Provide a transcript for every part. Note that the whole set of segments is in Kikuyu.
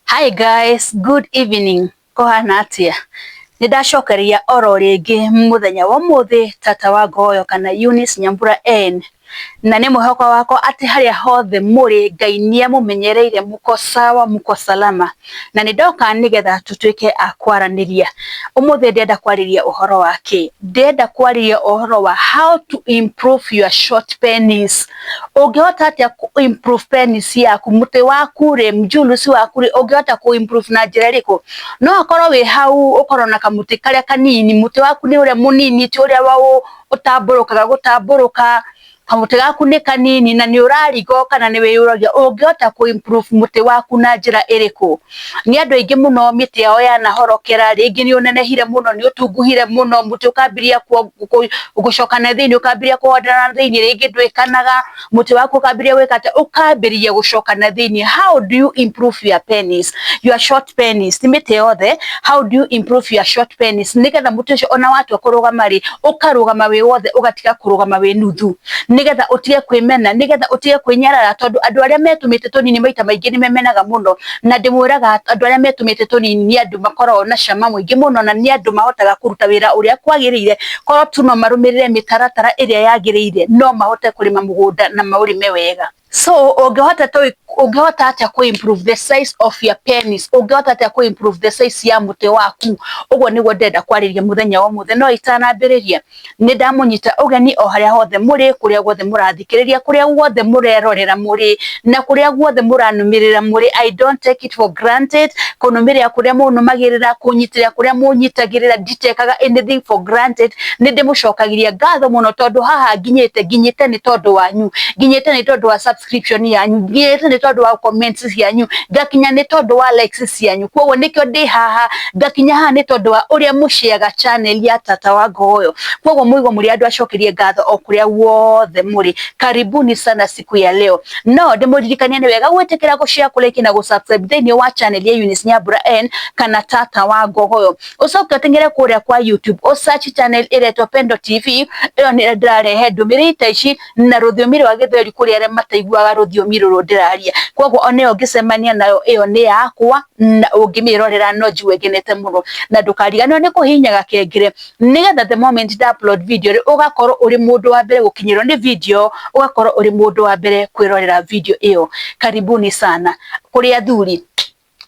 Hi guys, good evening. Kũhana atĩa? Nĩ ndacokeria oro rĩngĩ mũthenya wa ũmũthĩ tata wa Ngoyo kana Eunice Nyambura N, na nĩ mwĩhoko wakwa atĩ harĩa hothe mũrĩ, Ngai nĩ amũmenyereire, muko sawa, muko salama, na nĩ ndoka nĩgetha tũtuĩke a kwaranĩria. Ũmũthĩ ndĩrenda kwarĩria ũhoro wa kĩ? Ndĩrenda kwarĩria ũhoro wa how to improve your short penis. Ũngĩhota atĩa ku improve penis yaku, mũtĩ waku rĩ, mjulusi waku rĩ, ũngĩhota ku improve na njĩra ĩrĩkũ? No akorwo wĩ hau ũkorwo na kamũtĩ karĩa kanini, mũtĩ waku nĩ ũrĩa mũnini, ti ũrĩa ũtambũrũkaga gũtambũrũka. Kamũtĩ gaku nĩ kanini na nĩ ũrarigwo kana nĩ wĩyũragia ũngĩhota kũ improve mũtĩ waku na njĩra ĩrĩkũ. Nĩ andũ aingĩ mũno mĩtĩ yao yanahorokera, rĩngĩ nĩ ũnenehire mũno, nĩ ũtunguhire mũno, mũtĩ ũkambĩrĩria gũcoka na thĩinĩ, ũkambĩrĩria kũhondera na thĩinĩ, rĩngĩ ndwĩkanaga, mũtĩ waku ũkambĩrĩria gwĩka atĩa, ũkambĩrĩria gũcoka na thĩinĩ. How do you improve your penis, your short penis? Ti mĩtĩ yothe. How do you improve your short penis nĩgetha mũtĩ ũcio ona watua kũrũgama rĩ, ũkarũgama wĩ wothe, ũgatiga kũrũgama wĩ nuthu, nĩgetha ũtige kwĩmena, nĩgetha ũtige kwĩnyarara, tondũ andũ arĩa metũmĩte tũnini maita maingĩ nĩ memenaga mũno. Na ndĩmwĩraga, andũ arĩa metũmĩte tũnini nĩ andũ makoragwo na cama mũingĩ mũno, na nĩ andũ mahotaga kũruta wĩra ũrĩa kwagĩrĩire. Korwo tu no marũmĩrĩre mĩtaratara ĩrĩa yagĩrĩire, no mahote kũrĩma mũgũnda na maũrĩme wega. So ũngĩhota atĩa kũ improve the size of your penis? Ũngĩhota atĩa kũ improve the size ya mũtĩ waku? Ũguo nĩguo ndĩrenda kwarĩria mũthenya wa ũmũthĩ. No itanambĩrĩria, nĩ ndamũnyita ũgeni o harĩa hothe mũrĩ, kũrĩa guothe mũrathikĩrĩria, kũrĩa guothe mũrerorera mũrĩ, na kũrĩa guothe mũranũmĩrĩra mũrĩ. I don't take it for granted kũnũmĩrĩra kũrĩa mũnũmagĩrĩra, kũnyitĩrĩra kũrĩa mũnyitagĩrĩra. Nditekaga anything for granted. Nĩ ndĩmũcokagĩria ngatho mũno, tondũ haha nginyĩte, nginyĩte nĩ tondũ wanyu, nginyĩte nĩ tondũ wa subscription yanyu, nginyĩte nĩ tondũ wa comments cianyu, ngakinya nĩ tondũ wa likes cianyu. Koguo nĩkĩo ndĩ haha, ngakinya haha nĩ tondũ wa ũrĩa mũciaga channel ya Tata wa Ngoyo. Koguo mũigo mũrĩ andũ acokerie ngatho o kũrĩa guothe mũrĩ. Karibuni sana siku ya leo. No ndĩmũririkanie, nĩ wega gwĩtĩkĩra gũshare, kũlike na gũsubscribe thĩinĩ wa channel ya Eunice Nyambura N kana Tata wa Ngogoyo. Ũcoke ũteng'ere kũrĩa kwa YouTube, ũsearch channel ĩretwo Pendo TV. Ĩyo nĩ ndĩrarehe ndũmĩrĩri ta ici na rũthiomi rwa Gĩthweri kũrĩ arĩa mataiguaga rũthiomi rũrũ ndĩraria. Koguo ona ĩyo ũngĩcemania nayo, ĩyo nĩ yakwa, na ũngĩmĩrorera no njigue ngenete mũno. Na ndũkariganĩrwo nĩ kũhihinya gakengere, nĩgetha the moment nda upload video rĩ, ũgakorwo ũrĩ mũndũ wa mbere gũkinyĩrwo nĩ video, ũgakorwo ũrĩ mũndũ wa mbere kwĩrorera video ĩyo. Karibuni sana. Kũrĩ athuri,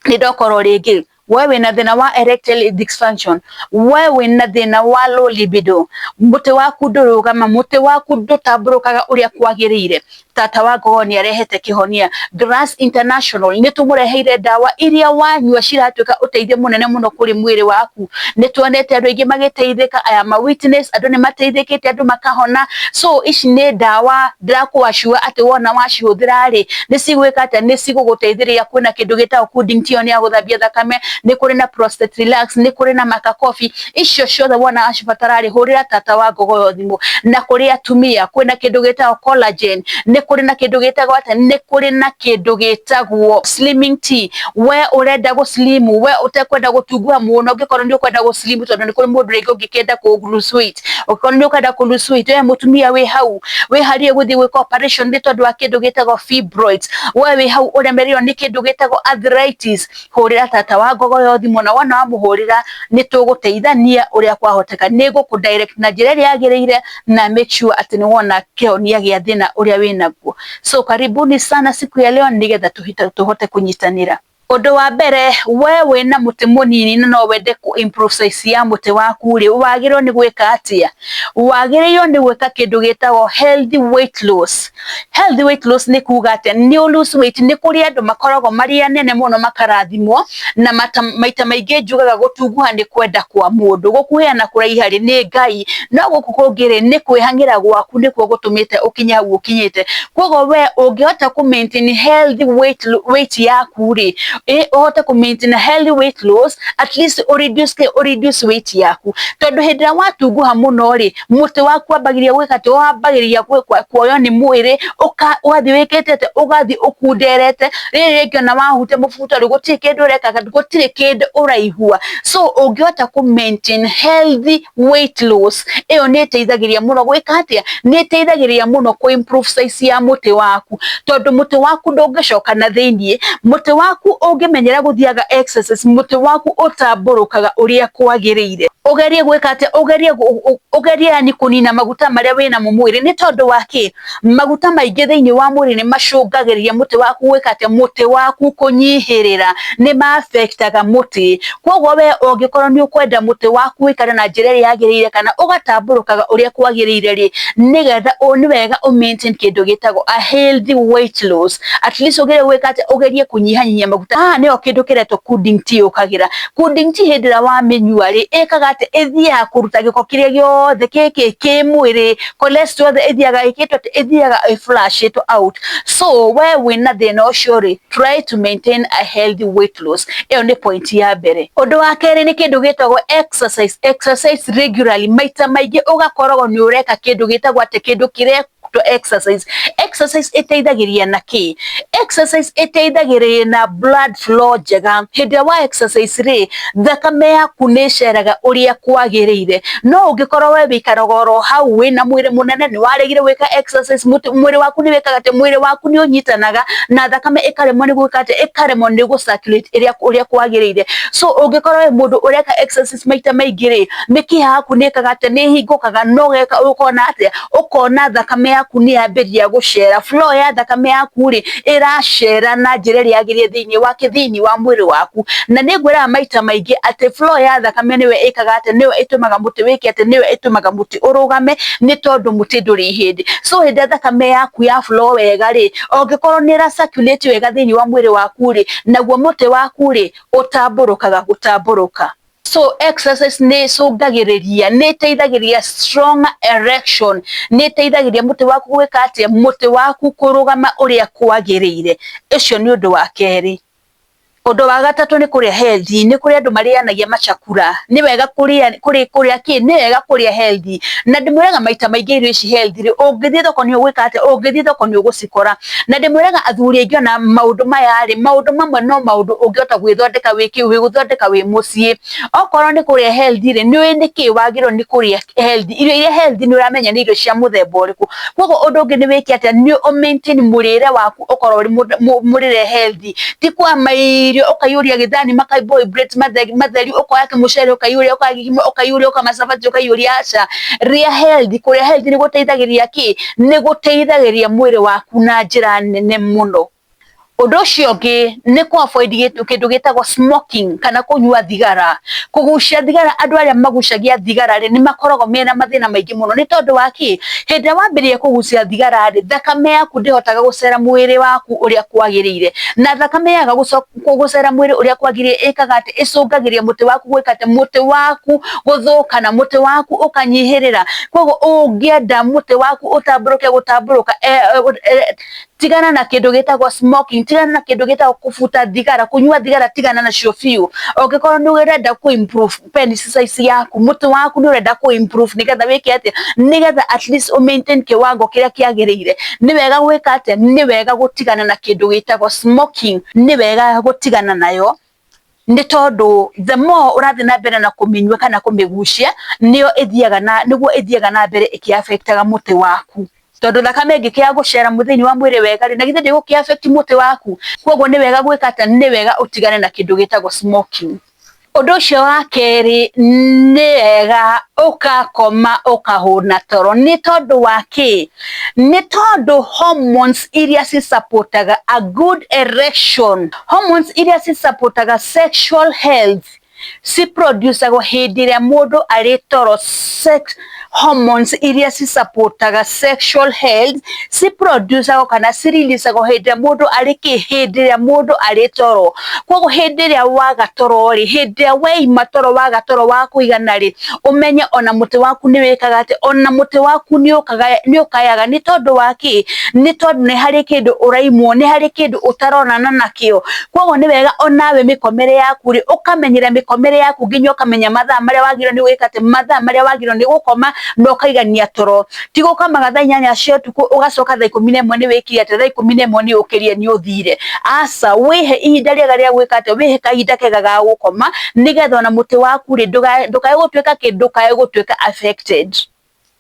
nĩ ndokorwo rĩngĩ. We wĩna thĩna wa erectile dysfunction, we wĩna thĩna wa low libido, mũtĩ waku ndũrũgama, mũtĩ waku ndũtambũrũkaga ũrĩa kwagĩrĩire, Tata wa Ngogo nĩ arehete kĩhonia. Grass International nĩ tũmũreheire ndawa iria wanyua ciratuĩka ũteithio mũnene mũno kũrĩ mwĩrĩ waku. Nĩ tuonete andũ aingĩ magĩteithĩka. I am a witness. Andũ nĩ mateithĩkĩte, andũ makahona. So ici nĩ ndawa ndĩrakũacua atĩ wona wacihũthĩra rĩ, nĩ cigwĩka atĩa? Nĩ cigũgũteithĩrĩria. Kwĩna kĩndũ gĩtagwo Kuding tea, nĩ ya gũthambia thakame, nĩ kũrĩ na prostate relax, nĩ kũrĩ na maka coffee. Icio ciothe wona wacibatara rĩ, hũrĩra Tata wa Ngogoyo thimũ. Na kũrĩ atumia, kwĩna kĩndũ gĩtagwo collagen, nĩ kũrĩ na kĩndũ gĩtagwo atĩa? Nĩ kũrĩ na kĩndũ gĩtagwo slimming tea. We ũrenda gũ slim, we ũtekwenda gũtunguha mũno, ũngĩkorwo nĩ ũkwenda gũ slim, tondũ nĩ kũrĩ mũndũ rĩngĩ ũngĩkĩenda kũ lose weight. Ũngĩkorwo nĩ ũkwenda kũ lose weight, we mũtumia wĩ hau wĩharĩrie gũthiĩ gwĩka operation nĩ tondũ wa kĩndũ gĩtagwo fibroids, we wĩ hau ũremereirwo nĩ kĩndũ gĩtagwo arthritis, hũrĩra Tata wa Ngogoyo thimũ. Na wona wamũhũrĩra, nĩ tũgũteithania ũrĩa kwahoteka, nĩ gũkũ direct na njĩra ĩrĩa yagĩrĩire na make sure atĩ nĩ wona kĩhonia gĩa thĩna ũrĩa wĩnaguo. So karibuni sana siku ya leo, nĩgetha tũhote kũnyitanĩra. Ũndũ wa mbere, we wĩna mũtĩ mũnini na no wende kũ improve size ya mũtĩ waku rĩ, wagĩrĩirwo nĩ gwĩka atĩa? Wagĩrĩirwo nĩ gwĩka kĩndũ gĩtagwo healthy weight loss. Healthy weight loss nĩ kuga atĩa? Nĩ lose weight. Nĩ kũrĩ andũ makoragwo marĩ anene mũno makarathimwo, na maita maingĩ njugaga gũtunguha nĩ kwenda kwa mũndũ, gũkuhĩha na kũraiha rĩ, nĩ Ngai, no gũkũ kũngĩ rĩ, nĩ kwĩhang'ĩra gwaku nĩkuo gũtũmĩte ũkinye hau ũkinyĩte. Koguo we ũngĩhota kũ maintain healthy weight yaku rĩ, ũhote kũ maintain healthy weight loss, at least ũ reduce weight yaku, tondũ hĩndĩ ĩrĩa watunguha mũno rĩ, mũtĩ waku wambagĩrĩria gwĩka atĩ? Wambagĩrĩria kuoywo nĩ mwĩrĩ, ũgathiĩ wĩkĩte atĩ? Ũgathiĩ ũkunderete. Rĩrĩ rĩngĩ ona wahutia mũbuto rĩ, gũtirĩ kĩndũ ũreka, gũtirĩ kĩndũ ũraigua. So ũngĩhota kũ maintain healthy weight loss, ĩyo nĩ ĩteithagĩrĩria mũno gwĩka atĩa? Nĩ ĩteithagĩrĩria mũno kũ improve size ya mũtĩ waku, tondũ mũtĩ waku ndũngĩcoka na thĩiniĩ. Mũtĩ waku Ũngĩmenyera gũthiaga exercise, mũtĩ waku ũtambũrũkaga ũrĩa kwagĩrĩire. Ũgerie gwĩka atĩa? Ũgerie yani kũnina maguta marĩa wĩnamo mwĩrĩ. Nĩ tondũ wa kĩ? Maguta maingĩ thĩinĩ wa mwĩrĩ nĩ macũngagĩrĩria mũtĩ waku gwĩka atĩa? Mũtĩ waku kũnyihĩrĩra, nĩ ma affectaga mũtĩ. Koguo we ũngĩkorwo nĩ ũkwenda mũtĩ waku ũikare na njĩra ĩrĩa yagĩrĩire kana ũgatambũrũkaga ũrĩa kwagĩrĩire rĩ, nĩgetha nĩ wega ũ maintain kĩndũ gĩtagwo a healthy weight loss. At least ũgerie gwĩka atĩa? Ũgerie kũnyihanyihia maguta. Haha nĩho kĩndũ kĩretwo pudding tea yũkagĩra. Pudding tea hĩndĩ ĩrĩa wamĩnyua rĩ, ĩkaga atĩa? Ĩthiaga kũruta gĩko kĩrĩa gĩothe gĩkĩ kĩ mwĩrĩ, cholesterol yothe ĩthiaga ĩkĩtwo atĩ, ĩthiaga ĩ flushĩtwo out. So we wĩna thĩna ũcio rĩ, try to maintain a healthy weight loss. Ĩyo nĩ point ya mbere. Ũndũ wa kerĩ nĩ kĩndũ gĩtagwo exercise. Exercise regularly, maita maingĩ ũgakoragwo nĩ ũreka kĩndũ gĩtagwo atĩ, kĩndũ kĩrĩa exercise. Exercise ĩteithagĩrĩria na kĩ? Exercise ĩteithagĩrĩria na blood flow njega. Hĩndĩ ĩrĩa wa exercise rĩ, thakame yaku nĩ ĩceraga ũrĩa kwagĩrĩire. No ũngĩkorwo we wĩikaraga oro hau wĩna mwĩrĩ mũnene, nĩ waregire gwĩka exercise, mwĩrĩ waku nĩ wĩkaga atĩ, mwĩrĩ waku nĩ ũnyitanaga na thakame ĩkaremwo nĩ gwĩka atĩ, ĩkaremwo nĩ gũ circulate ũrĩa kwagĩrĩire. So ũngĩkorwo wĩ mũndũ ũreka exercise maita maingĩ rĩ, mĩkiha yaku nĩ ĩkaga atĩ, nĩ ĩhingũkaga na ũgeka ũkona atĩa? Ũkona thakame yaku nĩ yambĩrĩria gũcera, flow ya thakame yaku rĩ, ĩracera na njĩra ĩrĩa yagĩrĩire thĩinĩ wa thĩinĩ wa mwĩrĩ waku. Na nĩ ngwĩraga maita maingĩ atĩ flow ya thakame nĩyo ĩkaga atĩ, nĩyo ĩtũmaga mũtĩ wĩke atĩ, nĩyo ĩtũmaga mũtĩ ũrũgame, nĩ tondũ mũtĩ ndũrĩ ihĩndĩ. So hĩndĩ ĩrĩa thakame yaku ya flow wega rĩ, ũngĩkorwo nĩ ĩra circulate wega thĩinĩ wa mwĩrĩ waku rĩ, naguo mũtĩ waku rĩ, ũtambũrũkaga gũtambũrũka. So exercise nĩ ĩcũngagĩrĩria, nĩ ĩteithagĩrĩria strong erection, nĩ ĩteithagĩrĩria mũtĩ waku gwĩka atĩa? Mũtĩ waku kũrũgama ũrĩa kwagĩrĩire. Ũcio nĩ ũndũ wa kerĩ. Ũndũ wa gatatũ nĩ kũrĩa healthy. Nĩ kũrĩ andũ marĩanagia machakura. Nĩ wega kũrĩa kũrĩa kĩ? Nĩ wega kũrĩa healthy. Na ndĩmwĩraga maita maingĩ irio ici healthy rĩ, ũngĩthiĩ thoko nĩ ũgwĩka atĩa? Ũngĩthiĩ thoko nĩ ũgũcikora. Na ndĩmwĩraga athuri aingĩ ona maũndũ maya rĩ, maũndũ mamwe no maũndũ ũngĩhota gwĩthondeka wĩ gwĩthondeka wĩ mũciĩ. Okorwo nĩ kũrĩa healthy rĩ, nĩ ũĩ nĩkĩ wagĩrĩirwo nĩ kũrĩa healthy. Irio iria healthy nĩ ũramenya nĩ irio cia mũthemba ũrĩkũ. Koguo ũndũ ũngĩ nĩ wĩke atĩa? Nĩ ũ maintain mũrĩre waku ũkorwo ũrĩ mũrĩre healthy. Ti kwama irio ũkaiyũria gĩthani ma carbohydrates matheri, ũkoya kĩmũcere ũkaiyũria, ũkoya gĩkimo ũkaiyũria, ũkoya macabati ũkaiyũria, aca. Rĩa healthy. Kũrĩa healthy nĩ gũteithagĩrĩria kĩ? Nĩ gũteithagĩrĩria mwĩrĩ waku na njĩra nene mũno. Ũndũ ũcio ũngĩ nĩ kũ avoid kĩndũ gĩtagwo smoking kana kũnyua thigara. Kũgucia thigara, andũ arĩa magucagia thigara rĩ, nĩ makoragwo mena mathĩna maingĩ mũno. Nĩ tondũ wa kĩ? Hĩndĩ ĩrĩa wambĩrĩria kũgucia thigara rĩ, thakame yaku ndĩhotaga gũcera mwĩrĩ waku ũrĩa kwagĩrĩire. Na thakame yaga gũcera mwĩrĩ ũrĩa kwagĩrĩire, ĩkaga atĩ, ĩcũngagĩrĩria mũtĩ waku gwĩka atĩ, mũtĩ waku gũthũka na mũtĩ waku ũkanyihĩrĩra. Koguo ũngĩenda mũtĩ waku ũtambũrũke gũtambũrũka, tigana na kĩndũ gĩtagwo smoking, tigana na kĩndũ gĩtagwo kũbuta thigara, kũnyua thigara, tigana nacio biũ. Ũngĩkorwo nĩ ũrenda kũ improve penis size yaku, mũtĩ waku nĩ ũrenda kũ improve nĩgetha wĩke atĩa? Nĩgetha at least ũ maintain kĩwango kĩrĩa kĩagĩrĩire. Nĩ wega gwĩka atĩa? Nĩ wega gũtigana na kĩndũ gĩtagwo smoking, nĩ wega gũtigana nayo, nĩ tondũ the more ũrathiĩ na mbere na kũmĩnyua kana kũmĩgucia, nĩyo ĩthiaga na nĩguo ĩthiaga na mbere ĩkĩ affectaga mũtĩ waku. Tondũ thakame ĩngĩkĩaga gũcera thĩinĩ wa mwĩrĩ wega rĩ, na githĩ ndĩgũkĩ affect mũtĩ waku? Koguo nĩ wega gwĩka atĩa? Nĩ wega ũtigane na kĩndũ gĩtagwo smoking. Ũndũ ũcio wa kerĩ, nĩ wega ũkakoma ũkahũna toro. Nĩ tondũ wa kĩ? Nĩ tondũ hormones iria ci supportaga a good erection, hormones iria ci supportaga sexual health, ci producagwo hĩndĩ ĩrĩa mũndũ arĩ toro. Sex hormones iria ci supportaga sexual health ci producagwo kana ci releasagwo hĩndĩ ĩrĩa mũndũ arĩ kĩ? Hĩndĩ ĩrĩa mũndũ arĩ toro. Koguo hĩndĩ ĩrĩa waga toro rĩ, hĩndĩ ĩrĩa weima toro, waga toro wa kũigana rĩ, ũmenye ona mũtĩ waku nĩ wĩkaga atĩ, ona mũtĩ waku nĩ ũkayaga. Nĩ tondũ wa kĩ? Nĩ tondũ nĩ harĩ kĩndũ ũraimwo, nĩ harĩ kĩndũ ũtaronana nakĩo. Koguo nĩ wega onawe mĩkomere yaku rĩ, ũkamenyera mĩkomere yaku nginya ũkamenya mathaa marĩa wagĩrĩirwo nĩ gwĩka atĩ, mathaa marĩa wagĩrĩirwo nĩ gũkoma, na ũkaigania toro. Ti gũkomaga thaa 8 cia ũtukũ, ũgacoka thaa 11 nĩ wĩkire atĩ, thaa 11 nĩ ũkĩrire, nĩ ũthire. Aca, wĩhe ihinda rĩega rĩa gwĩka atĩ, wĩhe kahinda kega ga gũkoma, nĩgetha ona mũtĩ waku rĩ, ndũkae gũtuĩka kĩ? Ndũkae gũtuĩka affected.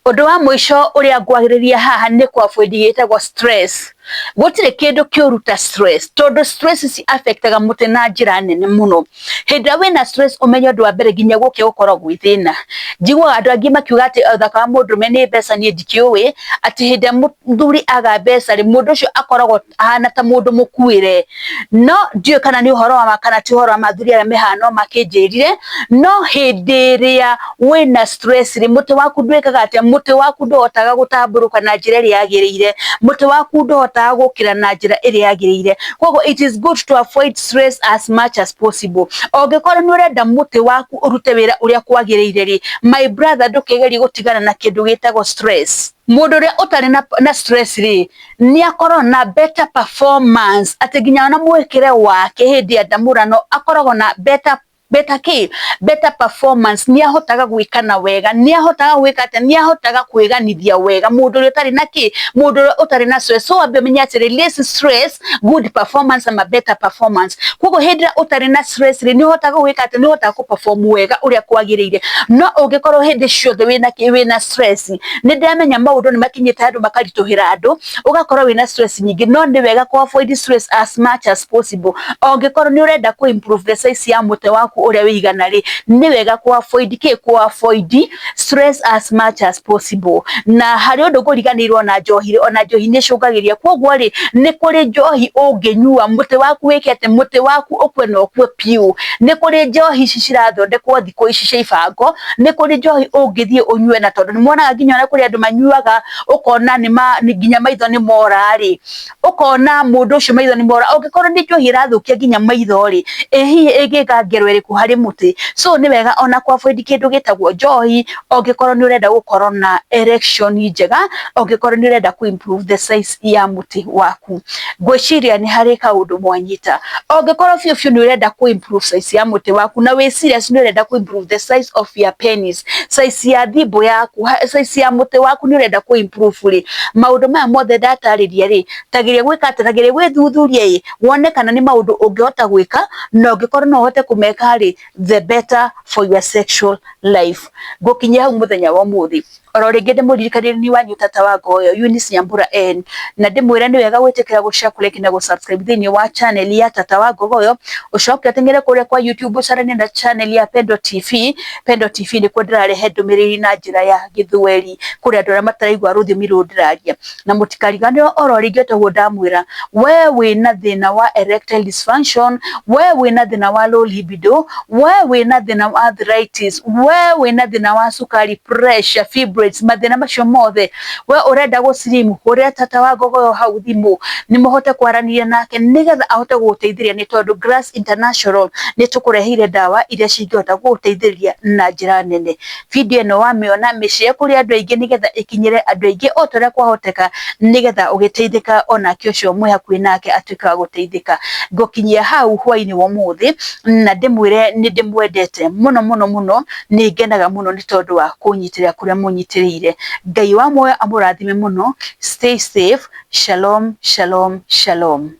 Ũndũ wa mũico ũrĩa ngwarĩrĩria haha nĩ kũ avoid gĩtagwo stress. Gũtirĩ kĩndũ kĩũru ta stress, tondũ stress ci affectaga mũtĩ na njĩra nene mũno. Hĩndĩ ĩrĩa wĩna stress ũmenye ũndũ wa mbere nginya gũkĩa gũkoragwo gwĩ thĩna. Njiguaga andũ angĩ makiuga atĩ ũthaka wa mũndũrũme nĩ mbeca, niĩ ndikĩũĩ, atĩ hĩndĩ ĩrĩa mũthuri aga mbeca rĩ, mũndũ ũcio akoragwo ahana ta mũndũ mũkuĩre. No ndiũĩ kana nĩ ũhoro wa ma kana ti ũhoro wa ma, athuri arĩa me haha no makĩnjĩrire, no hĩndĩ ĩrĩa wĩna stress rĩ, mũtĩ waku ndwĩkaga atĩa, mũtĩ waku ndũhotaga gũtambũrũka na njĩra ĩrĩa yagĩrĩire, mũtĩ waku ndũhotaga gũkĩra na njĩra ĩrĩa yagĩrĩire. Koguo it is good to avoid stress as much as possible. Ũngĩkorwo nĩ ũrenda mũtĩ waku ũrute wĩra ũrĩa kwagĩrĩire rĩ, my brother, ndũkĩgerie gũtigana na kĩndũ gĩtagwo stress. Mũndũ ũrĩa ũtarĩ na stress rĩ, nĩ akoragwo na better performance, atĩ nginya ona mwĩkĩre wake hĩndĩ ya ndamũrano akoragwo na better kĩ better performance. Nĩ ahotaga gwĩka na wega, nĩ ahotaga gwĩka atĩa, nĩ ahotaga kwĩganithia wega, mũndũ ũrĩa ũtarĩ na kĩ mũndũ ũrĩa ũtarĩ na stress. So wambe ũmenye atĩrĩ, less stress, good performance ama better performance. Koguo hĩndĩ ĩrĩa ũtarĩ na stress rĩ, nĩ ũhotaga gwĩka atĩ, nĩ ũhotaga kũ perform wega ũrĩa kwagĩrĩire. No ũngĩkorwo hĩndĩ ciothe wĩna kĩ wĩna stress, nĩ ndĩramenya maũndũ nĩ makinyĩte handũ makaritũhĩra andũ, ũgakorwo wĩna stress nyingĩ, no nĩ wega kũ avoid stress as much as possible. Ũngĩkorwo nĩ ũrenda kũ improve the size ya mũtĩ waku ũrĩa wĩigana rĩ, nĩ wega kũ avoid kĩ kũ avoid stress as much as possible. Na harĩ ũndũ ngũriganĩirwo na njohi rĩ, ona njohi nĩ ĩcũngagĩrĩria. Koguo rĩ, nĩ kũrĩ njohi ũngĩnyua mũtĩ waku wĩke atĩ, mũtĩ waku ũkue na ũkue piũ. Nĩ kũrĩ njohi ici cirathondekwo thikũ ici cia ibango, nĩ kũrĩ njohi ũngĩthiĩ ũnyue, na tondũ nĩ muonaga nginya ona kũrĩ andũ manyuaga ũkona nĩ nginya maitho nĩ mora rĩ, ũkona mũndũ ũcio maitho nĩ mora. Ũngĩkorwo nĩ njohi ĩrathũkia nginya maitho rĩ, ĩ hihi ĩngĩka ngero ĩrĩkũ harĩ mũtĩ? So nĩ wega ona kũ avoid kĩndũ gĩtagwo njohi ũngĩkorwo nĩ ũrenda gũkorwo na erection njega, ũngĩkorwo nĩ ũrenda kũ improve the size ya mũtĩ waku. Ngwĩciria nĩ harĩ kaũndũ mwanyita. Ũngĩkorwo biũ biũ nĩ ũrenda kũ improve size ya mũtĩ waku na wĩ serious nĩ ũrenda kũ improve the size of your penis, size ya thimũ yaku, size ya mũtĩ waku nĩ ũrenda kũ improve rĩ, maũndũ maya mothe ndatarĩria rĩ, tageria gwĩka atĩ, tageria gwĩthuthuria ĩ, wone kana nĩ maũndũ ũngĩhota gwĩka, na ũngĩkorwo no ũhote kũmeka rĩ, the better for your sexual life. Ngũkinyia hau mũthenya wa ũmũthĩ. Oro rĩngĩ ndĩmũririkanie nĩ wanyu tata wa Ngoyo, Eunice Nyambura N, na ndĩmwĩre nĩ wega gwĩtĩkĩra gũ share, kũ like na gũ subscribe thĩinĩ wa channel ya tata wa Ngogoyo. Ũcoke ũteng'ere kũrĩa kwa YouTube, ũcaranie na channel ya Pendo TV. Pendo TV nĩkuo ndĩrarehe ndũmĩrĩri na njĩra ya Gĩthweri kũrĩ andũ arĩa mataraigua rũthiomi rũrũ ndĩraria. Na mũtikariganĩrwo oro rĩngĩ toguo ndamwĩra, we wĩna thĩna wa erectile dysfunction, we wĩna thĩna wa low libido, we wĩna thĩna wa arthritis, we wĩna thĩna wa cukari, pressure, fibroids, mathĩna macio mothe, we ũrenda gũ slim, hũrĩra tata wa Ngogoyo hau thimũ nĩ mũhote kwaranĩria nake nĩgetha ahote gũgũteithĩrĩria, nĩ tondũ Grass International nĩ tũkũreheire ndawa iria cingĩhota gũgũteithĩrĩria na njĩra nene. Video ĩno wamĩona, mĩshare kũrĩ andũ aingĩ nĩgetha ĩkinyĩre andũ aingĩ o ta ũrĩa kwahoteka, nĩgetha ũgĩteithĩka onake ũcio mwĩ hakuhĩ nake atuĩke wa gũteithĩka. Ngũkinyia hau hwainĩ wa ũmũthĩ na ndĩmwĩre nĩ ndĩmwendete mũno mũno mũno, nĩ ngenaga mũno nĩ tondũ wa kũnyitĩrĩra kũrĩa mũnyitĩrĩire. Ngai wa muoyo amũrathime mũno. Stay safe. Shalom, shalom, shalom.